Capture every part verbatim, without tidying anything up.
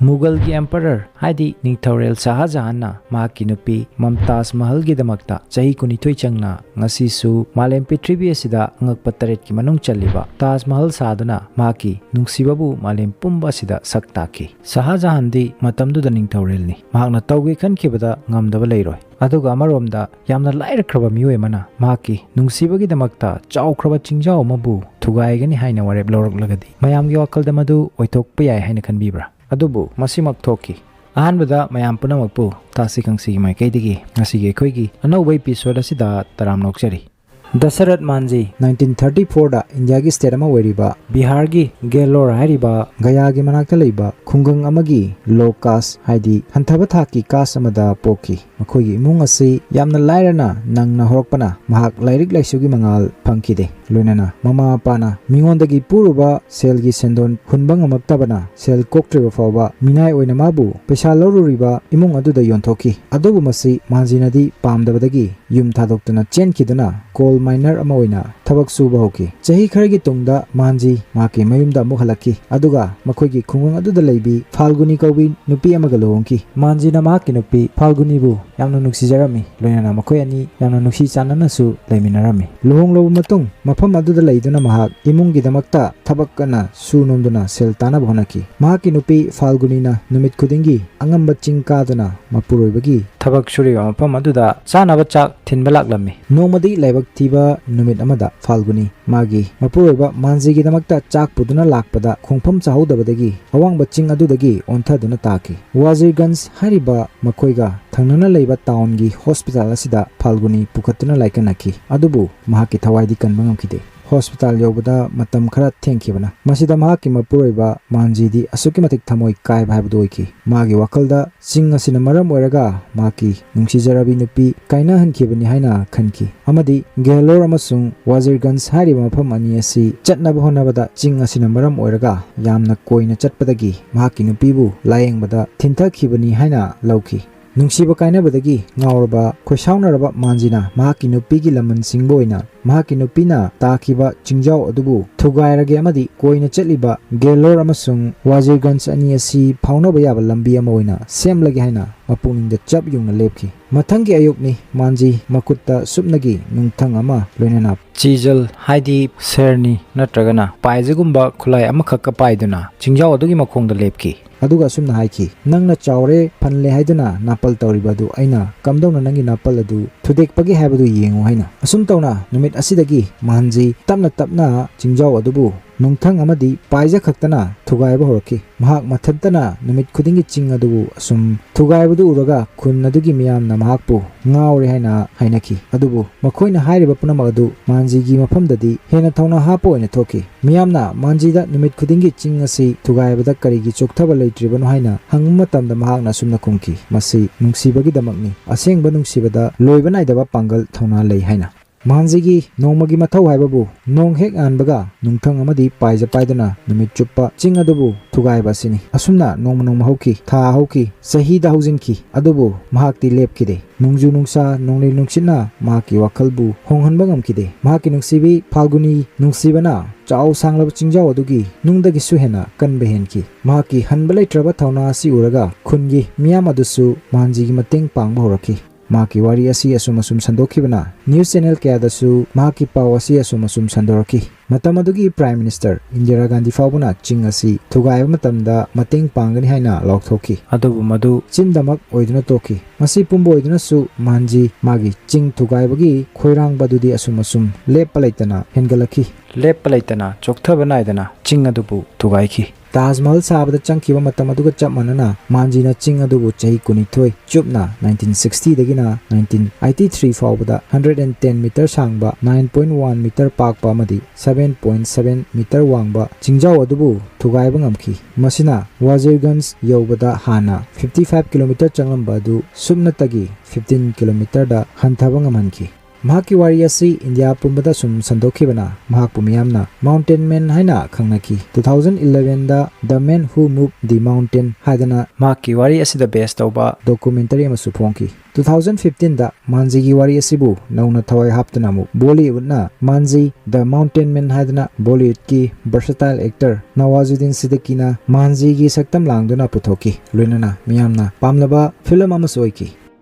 ꯃꯨꯒꯜꯒꯤ emperor ꯍꯥꯏꯗꯤ ꯅꯤꯡꯊꯧꯔꯦꯜ ꯁꯍꯥ ꯖꯍꯥꯟꯅ ꯃꯍꯥꯛꯀꯤ ꯅꯨꯄꯤ ꯃꯝꯇꯥꯖ ꯃꯍꯜꯒꯤꯗꯃꯛꯇ ꯆꯍꯤ ꯀꯨꯟꯅꯤꯊꯣꯏ ꯆꯪꯅ ꯉꯁꯤꯁꯨ ꯃꯥꯂꯦꯝ ꯄ꯭ꯔꯤꯊꯤꯕꯤ ꯑꯁꯤꯗ ꯑꯉꯛꯄ ꯇꯔꯦꯠꯀꯤ ꯃꯅꯨꯡ ꯆꯜꯂꯤꯕ ꯇꯥꯖ ꯃꯍꯜ ꯁꯥꯗꯨꯅ ꯃꯍꯥꯛꯀꯤ ꯅꯨꯡꯁꯤꯕꯕꯨ ꯃꯥꯂꯦꯝ ꯄꯨꯝꯕ ꯑꯁꯤꯗ ꯁꯛ ꯇꯥꯛꯈꯤ꯫ ꯁꯍꯥ ꯖꯍꯥꯟꯗꯤ ꯃꯇꯝꯗꯨꯗ ꯅꯤꯡꯊꯧꯔꯦꯜꯅꯤ꯫ ꯃꯍꯥꯛꯅ ꯇꯧꯒꯦ ꯈꯟꯈꯤꯕꯗ ꯉꯝꯗꯕ ꯂꯩꯔꯣꯏ꯫ ꯑꯗꯨꯒ ꯑꯃꯔꯣꯝꯗ ꯌꯥꯝꯅ ꯂꯥꯏꯔꯈ꯭ꯔꯕ ꯃꯤꯑꯣꯏ ꯑꯃꯅ ꯃꯍꯥꯛꯀꯤ ꯅꯨꯡꯁꯤꯕꯒꯤꯗꯃꯛꯇ ꯆꯥꯎꯈ꯭ꯔꯕ ꯆꯤꯡꯖꯥꯎ ꯑꯃꯕꯨ ꯊꯨꯒꯥꯏꯒꯅꯤ ꯍꯥꯏꯅ ꯋꯥꯔꯦꯞ ꯂꯧꯔꯛꯂꯒꯗꯤ ꯃꯌꯥꯝꯒꯤ ꯋꯥꯈꯜꯗ ꯃꯗꯨ ꯑꯣꯏꯊꯣꯛꯄ ꯌꯥꯏ ꯍꯥꯏꯅ ꯈꯟꯕꯤꯕ꯭ꯔꯥ? ꯑꯗꯨꯕꯨ ꯃꯁꯤꯃꯛ ꯊꯣꯛꯈꯤ꯫ ꯑꯍꯥꯟꯕꯗ ꯃꯌꯥꯝ ꯄꯨꯝꯅꯃꯛꯄꯨ ꯊꯥꯁꯤ ꯈꯪꯁꯤꯒꯤ ꯃꯥꯏꯀꯩꯗꯒꯤ ꯉꯁꯤꯒꯤ ꯑꯩꯈꯣꯏꯒꯤ ꯑꯅꯧꯕ episode ꯑꯁꯤꯗ ꯇꯔꯥꯝꯅ ꯑꯣꯛꯆꯔꯤ꯫ ꯗꯁꯔꯠ ꯃꯥꯟꯖꯤ ꯅꯥꯏꯟꯇꯤꯟ ꯊꯥꯔꯇꯤ ꯐꯣꯔꯗ ꯏꯟꯗꯤꯌꯥꯒꯤ state ꯑꯃ ꯑꯣꯏꯔꯤꯕ ꯕꯤꯍꯥꯔꯒꯤ ꯒꯦꯂꯣꯔ ꯍꯥꯏꯔꯤꯕ ꯒꯌꯥꯒꯤ ꯃꯅꯥꯛꯇ ꯂꯩꯕ ꯈꯨꯡꯒꯪ ꯑꯃꯒꯤ low caste ꯍꯥꯏꯗꯤ ꯍꯟꯊꯕ ꯊꯥꯛꯀꯤ caste ꯑꯃꯗ ꯄꯣꯛꯈꯤ꯫ ꯃꯈꯣꯏꯒꯤ ꯏꯃꯨꯡ ꯑꯁꯤ ꯌꯥꯝꯅ ꯂꯥꯏꯔꯅ ꯅꯪꯅ ꯍꯧꯔꯛꯄꯅ ꯃꯍꯥꯛ ꯂꯥꯏꯔꯤꯛ ꯂꯥꯏꯁꯨꯒꯤ ꯃꯉꯥꯜ ꯐꯪꯈꯤꯗꯦ꯫ ꯂꯣꯏꯅꯅ ꯃꯃꯥ ꯃꯄꯥꯅ ꯃꯤꯉꯣꯟꯗꯒꯤ ꯄꯨꯔꯨꯕ ꯁꯦꯜꯒꯤ ꯁꯦꯟꯗꯣꯟ ꯍꯨꯟꯕ ꯉꯝꯃꯛꯇꯕꯅ ꯁꯦꯜ ꯀꯣꯛꯇ꯭ꯔꯤꯕ ꯐꯥꯎꯕ ꯃꯤꯅꯥꯏ ꯑꯣꯏꯅ ꯃꯥꯕꯨ ꯄꯩꯁꯥ ꯂꯧꯔꯨꯔꯤꯕ ꯏꯃꯨꯡ ꯑꯗꯨꯗ ꯌꯣꯟꯊꯣꯛꯈꯤ꯫ ꯑꯗꯨꯕꯨ ꯃꯁꯤ ꯃꯥꯟꯖꯤꯅꯗꯤ ꯄꯥꯝꯗꯕꯗꯒꯤ ꯌꯨꯝ ꯊꯥꯗꯣꯛꯇꯨꯅ ꯆꯦꯟꯈꯤꯗꯨꯅ coal miner ꯑꯃ ꯑꯣꯏꯅ ꯊꯕꯛ ꯁꯨꯕ ꯍꯧꯈꯤ꯫ ꯆꯍꯤ ꯈꯔꯒꯤ ꯇꯨꯡꯗ ꯃꯥꯟꯖꯤ ꯃꯍꯥꯛꯀꯤ ꯃꯌꯨꯝꯗ ꯑꯃꯨꯛ ꯍꯜꯂꯛꯈꯤ, ꯑꯗꯨꯒ ꯃꯈꯣꯏꯒꯤ ꯈꯨꯡꯒꯪ ꯑꯗꯨꯗ ꯂꯩꯕꯤ ꯐꯥꯜꯒꯨꯅꯤ ꯀꯧꯕꯤ ꯅꯨꯄꯤ ꯑꯃꯒ ꯂꯨꯍꯣꯡꯈꯤ꯫ ꯃꯥꯟꯖꯤꯅ ꯃꯍꯥꯛꯀꯤ ꯅꯨꯄꯤ ꯐꯥꯜꯒꯨꯅꯤꯕꯨ ꯌꯥꯝꯅ ꯅꯨꯡꯁꯤꯖꯔꯝꯃꯤ, ꯂꯣꯏꯅꯅ ꯃꯈꯣꯏ ꯑꯅꯤ ꯌꯥꯝꯅ ꯅꯨꯡꯁꯤ ꯆꯥꯟꯅꯅꯁꯨ ꯂꯩꯃꯤꯟꯅꯔꯝꯃꯤ꯫ ꯂꯨꯍꯣꯡꯂꯕ ꯃꯇꯨꯡ ꯃꯐꯝ ꯑꯗꯨꯗ ꯂꯩꯗꯨꯅ ꯃꯍꯥꯛ ꯏꯃꯨꯡꯒꯤꯗꯃꯛꯇ ꯊꯕꯛ ꯀꯟꯅ ꯁꯨ ꯅꯣꯝꯗꯨꯅ ꯁꯦꯜ ꯇꯥꯅꯕ ꯍꯣꯠꯅꯈꯤ꯫ ꯃꯍꯥꯛꯀꯤ ꯅꯨꯄꯤ ꯐꯥꯜꯒꯨꯅꯤꯅ ꯅꯨꯃꯤꯠ ꯈꯨꯗꯤꯡꯒꯤ ꯑꯉꯝꯕ ꯆꯤꯡ ꯀꯥꯗꯨꯅ ꯃꯄꯨꯔꯣꯏꯕꯒꯤ ꯊꯕꯛ ꯁꯨꯔꯤꯕ ꯃꯐꯝ ꯑꯗꯨꯗ ꯆꯥꯅꯕ ꯆꯥꯛ ꯊꯤꯟꯕ ꯂꯥꯛꯂꯝꯃꯤ꯫ ꯅꯣꯡꯃꯗꯤ ꯂꯥꯏꯕꯛ ꯊꯤꯕ ꯅꯨꯃꯤꯠ ꯑꯃꯗ ꯐꯥꯜꯒꯨꯅꯤ ꯃꯥꯒꯤ ꯃꯄꯨꯔꯣꯏꯕ ꯃꯥꯟꯖꯤꯒꯤꯗꯃꯛꯇ ꯆꯥꯛ ꯄꯨꯗꯨꯅ ꯂꯥꯛꯄꯗ ꯈꯣꯡꯐꯝ ꯆꯥꯍꯧꯗꯕꯗꯒꯤ ꯑꯋꯥꯡꯕ ꯆꯤꯡ ꯑꯗꯨꯗꯒꯤ ꯑꯣꯟꯊꯗꯨꯅ ꯇꯥꯈꯤ꯫ ꯋꯥꯖꯤꯔꯒꯟꯖ ꯍꯥꯏꯔꯤꯕ ꯃꯈꯣꯏꯒ ꯊꯪꯅꯅ ꯂꯩꯕ townꯒꯤ hospital ꯑꯁꯤꯗ ꯐꯥꯜꯒꯨꯅꯤ ꯄꯨꯈꯠꯇꯨꯅ ꯂꯥꯏꯀꯠꯅꯈꯤ꯫ ꯑꯗꯨꯕꯨ ꯃꯍꯥꯛꯀꯤ ꯊꯋꯥꯏꯗꯤ ꯀꯟꯕ ꯉꯝꯈꯤꯗꯦ꯫ Hospital ꯌꯧꯕꯗ ꯃꯇꯝ ꯈꯔ ꯊꯦꯡꯈꯤꯕꯅ ꯃꯁꯤꯗ ꯃꯍꯥꯛꯀꯤ ꯃꯄꯨꯔꯣꯏꯕ ꯃꯥꯟꯖꯤꯗꯤ ꯑꯁꯨꯛꯀꯤ ꯃꯇꯤꯛ ꯊꯃꯣꯏ ꯀꯥꯏꯕ ꯍꯥꯏꯕꯗꯨ ꯑꯣꯏꯈꯤ꯫ ꯃꯥꯒꯤ ꯋꯥꯈꯜꯗ ꯆꯤꯡ ꯑꯁꯤꯅ ꯃꯔꯝ ꯑꯣꯏꯔꯒ ꯃꯍꯥꯛꯀꯤ ꯅꯨꯡꯁꯤꯖꯔꯕꯤ ꯅꯨꯄꯤ ꯀꯥꯏꯅꯍꯟꯈꯤꯕꯅꯤ ꯍꯥꯏꯅ ꯈꯟꯈꯤ, ꯑꯃꯗꯤ ꯒꯦꯍꯂꯣꯔ ꯑꯃꯁꯨꯡ ꯋꯥꯖꯤꯔꯒꯟꯖ ꯍꯥꯏꯔꯤꯕ ꯃꯐꯝ ꯑꯅꯤ ꯑꯁꯤ ꯆꯠꯅꯕ ꯍꯣꯠꯅꯕꯗ ꯆꯤꯡ ꯑꯁꯤꯅ ꯃꯔꯝ ꯑꯣꯏꯔꯒ ꯌꯥꯝꯅ ꯀꯣꯏꯅ ꯆꯠꯄꯗꯒꯤ ꯃꯍꯥꯛꯀꯤ ꯅꯨꯄꯤꯕꯨ ꯂꯥꯌꯦꯡꯕꯗ ꯊꯤꯟꯊꯈꯤꯕꯅꯤ ꯍꯥꯏꯅ ꯂꯧꯈꯤ꯫ ꯅꯨꯡꯁꯤꯕ ꯀꯥꯏꯅꯕꯗꯒꯤ ꯉꯥꯎꯔꯕ ꯈꯣꯏꯁꯥꯎꯅꯔꯕ ꯃꯥꯟꯖꯤꯅ ꯃꯍꯥꯛꯀꯤ ꯅꯨꯄꯤꯒꯤ ꯂꯃꯟ ꯁꯤꯡꯕ ꯑꯣꯏꯅ ꯃꯍꯥꯛꯀꯤ ꯅꯨꯄꯤꯅ ꯇꯥꯈꯤꯕ ꯆꯤꯡꯖꯥꯎ ꯑꯗꯨꯕꯨ ꯊꯨꯒꯥꯏꯔꯒꯦ ꯑꯃꯗꯤ ꯀꯣꯏꯅ ꯆꯠꯂꯤꯕ ꯒꯦꯂꯣꯔ ꯑꯃꯁꯨꯡ ꯋꯥꯖꯤꯔꯒꯟꯖ ꯑꯅꯤ ꯑꯁꯤ ꯐꯥꯎꯅꯕ ꯌꯥꯕ ꯂꯝꯕꯤ ꯑꯃ ꯑꯣꯏꯅ ꯁꯦꯝꯂꯒꯦ ꯍꯥꯏꯅ ꯃꯄꯨꯛꯅꯤꯡꯗ ꯆꯞ ꯌꯨꯡꯅ ꯂꯦꯞꯈꯤ꯫ ꯃꯊꯪꯒꯤ ꯑꯌꯨꯛꯅꯤ, ꯃꯥꯟꯖꯤ ꯃꯈꯨꯠꯇ ꯁꯨꯞꯅꯒꯤ ꯅꯨꯡꯊꯪ ꯑꯃ ꯂꯣꯏꯅꯅ ꯆꯤꯖꯜ ꯍꯥꯏꯗꯤ ꯁꯦꯔꯅꯤ ꯅꯠꯇ꯭ꯔꯒꯅ ꯄꯥꯏꯖꯒꯨꯝꯕ ꯈꯨꯠꯂꯥꯏ ꯑꯃꯈꯛꯀ ꯄꯥꯏꯗꯨꯅ ꯆꯤꯡꯖꯥꯎ ꯑꯗꯨꯒꯤ ꯃꯈꯣꯡꯗ ꯂꯦꯞꯈꯤ꯫ ꯑꯗꯨꯒ ꯑꯁꯨꯝꯅ ꯍꯥꯏꯈꯤ, "ꯅꯪꯅ ꯆꯥꯎꯔꯦ, ꯐꯜꯂꯦ ꯍꯥꯏꯗꯨꯅ ꯅꯥꯄꯜ ꯇꯧꯔꯤꯕ ꯑꯗꯨ ꯑꯩꯅ ꯀꯝꯗꯧꯅ ꯅꯪꯒꯤ ꯅꯥꯄꯜ ꯑꯗꯨ ꯊꯨꯗꯦꯛꯄꯒꯦ ꯍꯥꯏꯕꯗꯨ ꯌꯦꯡꯉꯨ" ꯍꯥꯏꯅ꯫ ꯑꯁꯨꯝ ꯇꯧꯅ ꯅꯨꯃꯤꯠ ꯑꯁꯤꯗꯒꯤ ꯃꯥꯟꯖꯤ ꯇꯞꯅ ꯇꯞꯅ ꯆꯤꯡꯖꯥꯎ ꯑꯗꯨꯕꯨ ꯅꯨꯡꯊꯪ ꯑꯃꯗꯤ ꯄꯥꯏꯖ ꯈꯛꯇꯅ ꯊꯨꯒꯥꯏꯕ ꯍꯧꯔꯛꯈꯤ꯫ ꯃꯍꯥꯛ ꯃꯊꯟꯇꯅ ꯅꯨꯃꯤꯠ ꯈꯨꯗꯤꯡꯒꯤ ꯆꯤꯡ ꯑꯗꯨꯕꯨ ꯑꯁꯨꯝ ꯊꯨꯒꯥꯏꯕꯗꯨ ꯎꯔꯒ ꯈꯨꯟ ꯑꯗꯨꯒꯤ ꯃꯤꯌꯥꯝꯅ ꯃꯍꯥꯛꯄꯨ ꯉꯥꯎꯔꯦ ꯍꯥꯏꯅ ꯍꯥꯏꯅꯈꯤ꯫ ꯑꯗꯨꯕꯨ ꯃꯈꯣꯏꯅ ꯍꯥꯏꯔꯤꯕ ꯄꯨꯝꯅꯃꯛ ꯑꯗꯨ ꯃꯥꯟꯖꯤꯒꯤ ꯃꯐꯝꯗꯗꯤ ꯍꯦꯟꯅ ꯊꯧꯅꯥ ꯍꯥꯞꯄ ꯑꯣꯏꯅ ꯊꯣꯛꯈꯤ꯫ ꯃꯤꯌꯥꯝꯅ ꯃꯥꯟꯖꯤꯗ ꯅꯨꯃꯤꯠ ꯈꯨꯗꯤꯡꯒꯤ ꯆꯤꯡ ꯑꯁꯤ ꯊꯨꯒꯥꯏꯕꯗ ꯀꯔꯤꯒꯤ ꯆꯣꯛꯊꯕ ꯂꯩꯇ꯭ꯔꯤꯕꯅꯣ ꯍꯥꯏꯅ ꯍꯪꯕ ꯃꯇꯝꯗ ꯃꯍꯥꯛꯅ ꯑꯁꯨꯝꯅ ꯈꯨꯝꯈꯤ, "ꯃꯁꯤ ꯅꯨꯡꯁꯤꯕꯒꯤꯗꯃꯛꯅꯤ꯫ ꯑꯁꯦꯡꯕ ꯅꯨꯡꯁꯤꯕꯗ ꯂꯣꯏꯕ ꯅꯥꯏꯗꯕ ꯄꯥꯡꯒꯜ ꯊꯧꯅꯥ ꯂꯩ" ꯍꯥꯏꯅ꯫ ꯃꯥꯟꯖꯤꯒꯤ ꯅꯣꯡꯃꯒꯤ ꯃꯊꯧ ꯍꯥꯏꯕꯕꯨ ꯅꯣꯡ ꯍꯦꯛ ꯉꯥꯟꯕꯒ ꯅꯨꯡꯊꯪ ꯑꯃꯗꯤ ꯄꯥꯏꯖ ꯄꯥꯏꯗꯨꯅ ꯅꯨꯃꯤꯠ ꯆꯨꯞꯄ ꯆꯤꯡ ꯑꯗꯨꯕꯨ ꯊꯨꯒꯥꯏꯕ ꯑꯁꯤꯅꯤ꯫ ꯑꯁꯨꯝꯅ ꯅꯣꯡꯃ ꯅꯣꯡꯃ ꯍꯧꯈꯤ, ꯊꯥ ꯍꯧꯈꯤ, ꯆꯍꯤꯗ ꯍꯧꯖꯤꯟꯈꯤ, ꯑꯗꯨꯕꯨ ꯃꯍꯥꯛꯇꯤ ꯂꯦꯞꯈꯤꯗꯦ꯫ ꯅꯣꯡꯖꯨ ꯅꯨꯡꯁꯥ, ꯅꯣꯡꯂꯩ ꯅꯨꯡꯁꯤꯠꯅ ꯃꯍꯥꯛꯀꯤ ꯋꯥꯈꯜꯕꯨ ꯍꯣꯡꯍꯟꯕ ꯉꯝꯈꯤꯗꯦ꯫ ꯃꯍꯥꯛꯀꯤ ꯅꯨꯡꯁꯤꯕꯤ ꯐꯥꯜꯒꯨꯅꯤ ꯅꯨꯡꯁꯤꯕꯅ ꯆꯥꯎ ꯁꯥꯡꯂꯕ ꯆꯤꯡꯖꯥꯎ ꯑꯗꯨꯒꯤ ꯅꯨꯡꯗꯒꯤꯁꯨ ꯍꯦꯟꯅ ꯀꯟꯕ ꯍꯦꯟꯈꯤ꯫ ꯃꯍꯥꯛꯀꯤ ꯍꯟꯕ ꯂꯩꯇ꯭ꯔꯕ ꯊꯧꯅꯥ ꯑꯁꯤ ꯎꯔꯒ ꯈꯨꯟꯒꯤ ꯃꯤꯌꯥꯝ ꯑꯗꯨꯁꯨ ꯃꯥꯟꯖꯤꯒꯤ ꯃꯇꯦꯡ ꯄꯥꯡꯕ ꯍꯧꯔꯛꯈꯤ꯫ ꯃꯍꯥꯛꯀꯤ ꯋꯥꯔꯤ ꯑꯁꯤ ꯑꯁꯨꯝ ꯑꯁꯨꯝ ꯁꯟꯗꯣꯛꯈꯤꯕꯅ news channel ꯀꯌꯥꯗꯁꯨ ꯃꯍꯥꯛꯀꯤ ꯄꯥꯎ ꯑꯁꯤ ꯑꯁꯨꯝ ꯑꯁꯨꯝ ꯁꯟꯗꯣꯔꯛꯈꯤ꯫ ꯃꯇꯝ ꯑꯗꯨꯒꯤ Prime Minister ꯏꯟꯗꯤꯔꯥ ꯒꯥꯟꯙꯤ ꯐꯥꯎꯕꯅ ꯆꯤꯡ ꯑꯁꯤ ꯊꯨꯒꯥꯏꯕ ꯃꯇꯝꯗ ꯃꯇꯦꯡ ꯄꯥꯡꯒꯅꯤ ꯍꯥꯏꯅ ꯂꯥꯎꯊꯣꯛꯈꯤ꯫ ꯑꯗꯨꯕꯨ ꯃꯗꯨ ꯆꯤꯟꯗꯃꯛ ꯑꯣꯏꯗꯨꯅ ꯇꯣꯛꯈꯤ꯫ ꯃꯁꯤ ꯄꯨꯝꯕ ꯑꯣꯏꯗꯨꯅꯁꯨ ꯃꯥꯟꯖꯤ ꯃꯥꯒꯤ ꯆꯤꯡ ꯊꯨꯒꯥꯏꯕꯒꯤ ꯈꯣꯏꯔꯥꯡꯕ ꯑꯗꯨꯗꯤ ꯑꯁꯨꯝ ꯑꯁꯨꯝ ꯂꯦꯞꯄ ꯂꯩꯇꯅ ꯍꯦꯟꯒꯠꯂꯛꯈꯤ꯫ ꯂꯦꯞꯄ ꯂꯩꯇꯅ ꯆꯣꯛꯊꯕ ꯅꯥꯏꯗꯅ ꯆꯤꯡ ꯑꯗꯨꯕꯨ ꯊꯨꯒꯥꯏꯈꯤ꯫ ꯇꯥꯖ ꯃꯍꯜ ꯁꯥꯕꯗ ꯆꯪꯈꯤꯕ ꯃꯇꯝ ꯑꯗꯨꯒ ꯆꯞ ꯃꯥꯟꯅꯅ ꯃꯥꯟꯖꯤꯅ ꯆꯤꯡ ꯑꯗꯨꯕꯨ ꯆꯍꯤ ꯀꯨꯟꯅꯤꯊꯣꯏ ꯆꯨꯞꯅ, nineteen sixty ꯗꯒꯤꯅ nineteen eighty three ꯐꯥꯎꯕꯗ, hundred and ten meter ꯁꯥꯡꯕ, nine point one meter ꯄꯥꯛꯄ ꯑꯃꯗꯤ seven point seven meter ꯋꯥꯡꯕ ꯆꯤꯡꯖꯥꯎ ꯑꯗꯨꯕꯨ ꯊꯨꯒꯥꯏꯕ ꯉꯝꯈꯤ꯫ ꯃꯁꯤꯅ ꯋꯥꯖꯤꯔꯒꯟꯖ ꯌꯧꯕꯗ ꯍꯥꯟꯅ fifty five kilometer ꯆꯪꯂꯝꯕ ꯑꯗꯨ ꯁꯨꯞꯅꯇꯒꯤ fifteen kilometer ꯗ ꯍꯟꯊꯕ ꯉꯝꯍꯟꯈꯤ꯫ ꯃꯍꯥꯛꯀꯤ ꯋꯥꯔꯤ ꯑꯁꯤ ꯏꯟꯗꯤꯌꯥ ꯄꯨꯝꯕꯗ ꯁꯨꯝ ꯁꯟꯗꯣꯛꯈꯤꯕꯅ ꯃꯍꯥꯛꯄꯨ ꯃꯤꯌꯥꯝꯅ Mountain Man ꯍꯥꯏꯅ ꯈꯪꯅꯈꯤ꯫ Two thousand elevenꯗ The Man Who Moved the Mountain ꯍꯥꯏꯗꯅ ꯃꯍꯥꯛꯀꯤ ꯋꯥꯔꯤ ꯑꯁꯤꯗ base ꯇꯧꯕ documentary ꯑꯃꯁꯨ ꯐꯣꯡꯈꯤ꯫ Two thousand fifteenꯗ ꯃꯥꯟꯖꯤꯒꯤ ꯋꯥꯔꯤ ꯑꯁꯤꯕꯨ ꯅꯧꯅ ꯊꯋꯥꯏ ꯍꯥꯞꯇꯨꯅ ꯑꯃꯨꯛ ꯕꯣꯂꯤꯋꯨꯗꯅ ꯃꯥꯟꯖꯤ The Mountain Man ꯍꯥꯏꯗꯅ ꯕꯣꯂꯤꯋꯨꯗꯀꯤ versatile actor ꯅꯋꯥꯖꯨꯗꯤꯟ ꯁꯤꯗꯤꯀꯤꯅ ꯃꯥꯟꯖꯤꯒꯤ ꯁꯛꯇꯝ ꯂꯥꯡꯗꯨꯅ ꯄꯨꯊꯣꯛꯈꯤ꯫ ꯂꯣꯏꯅꯅ ꯃꯤꯌꯥꯝꯅ ꯄꯥꯝꯅꯕ film ꯑꯃꯁꯨ ꯑꯣꯏꯈꯤ꯫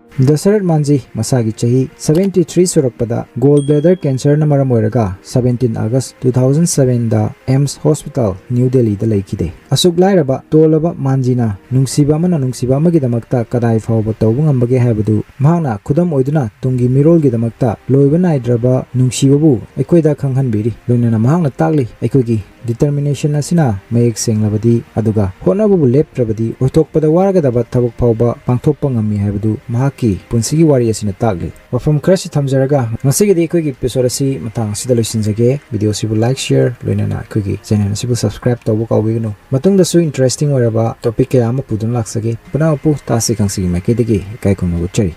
ꯗꯁꯔꯠ ꯃꯥꯟꯖꯤ ꯃꯁꯥꯒꯤ ꯆꯍꯤ seventy three ꯁꯨꯔꯛꯄꯗ gall bladder cancerꯅ ꯃꯔꯝ ꯑꯣꯏꯔꯒ seventeen August two thousand sevenꯗ AIIMS Hospital, New Delhiꯗ ꯂꯩꯈꯤꯗꯦ꯫ ꯑꯁꯨꯛ ꯂꯥꯏꯔꯕ, ꯇꯣꯜꯂꯕ ꯃꯥꯟꯖꯤꯅ ꯅꯨꯡꯁꯤꯕ ꯑꯃꯅ ꯅꯨꯡꯁꯤꯕ ꯑꯃꯒꯤꯗꯃꯛꯇ ꯀꯗꯥꯏ ꯐꯥꯎꯕ ꯇꯧꯕ ꯉꯝꯕꯒꯦ ꯍꯥꯏꯕꯗꯨ ꯃꯍꯥꯛꯅ ꯈꯨꯗꯝ ꯑꯣꯏꯗꯨꯅ ꯇꯨꯡꯒꯤ ꯃꯤꯔꯣꯜꯒꯤꯗꯃꯛꯇ ꯂꯣꯏꯕ ꯅꯥꯏꯗ꯭ꯔꯕ ꯅꯨꯡꯁꯤꯕꯕꯨ ꯑꯩꯈꯣꯏꯗ ꯈꯪꯍꯟꯕꯤꯔꯤ꯫ ꯂꯣꯏꯅꯅ ꯃꯍꯥꯛꯅ ꯇꯥꯛꯂꯤ, ꯑꯩꯈꯣꯏꯒꯤ determination ꯑꯁꯤꯅ ꯃꯌꯦꯛ ꯁꯦꯡꯂꯕꯗꯤ, ꯑꯗꯨꯒ ꯍꯣꯠꯅꯕꯕꯨ ꯂꯦꯞꯇ꯭ꯔꯕꯗꯤ, ꯑꯣꯏꯊꯣꯛꯄꯗ ꯋꯥꯔꯒꯗꯕ ꯊꯕꯛ ꯐꯥꯎꯕ ꯄꯥꯡꯊꯣꯛꯄ ꯉꯝꯃꯤ ꯍꯥꯏꯕꯗꯨ ꯃꯍꯥꯛꯀꯤ ꯄꯨꯟꯁꯤꯒꯤ ꯋꯥꯔꯤ ꯑꯁꯤꯅ ꯇꯥꯛꯂꯤ꯫ ꯋꯥꯐꯝ ꯈꯔꯁꯤ ꯊꯝꯖꯔꯒ ꯉꯁꯤꯒꯤꯗꯤ ꯑꯩꯈꯣꯏꯒꯤ episode ꯑꯁꯤ ꯃꯇꯥꯡ ꯑꯁꯤꯗ ꯂꯣꯏꯁꯤꯟꯖꯒꯦ꯫ Video ꯑꯁꯤꯕꯨ like, share, ꯂꯣꯏꯅꯅ ꯑꯩꯈꯣꯏꯒꯤ channel ꯑꯁꯤꯕꯨ subscribe ꯇꯧꯕ ꯀꯥꯎꯕꯤꯒꯅꯨ꯫ ꯃꯇꯨꯡꯗꯁꯨ interesting ꯑꯣꯏꯔꯕ topic ꯀꯌꯥ ꯑꯃ ꯄꯨꯗꯨꯅ ꯂꯥꯛꯆꯒꯦ꯫ ꯄꯨꯝꯅꯃꯛꯄꯨ ꯇꯥꯁꯤ ꯈꯪꯁꯤꯒꯤ ꯃꯥꯏꯀꯩꯗꯒꯤ ꯏꯀꯥꯏ ꯈꯨꯝꯅꯕ ꯎꯠꯆꯔꯤ꯫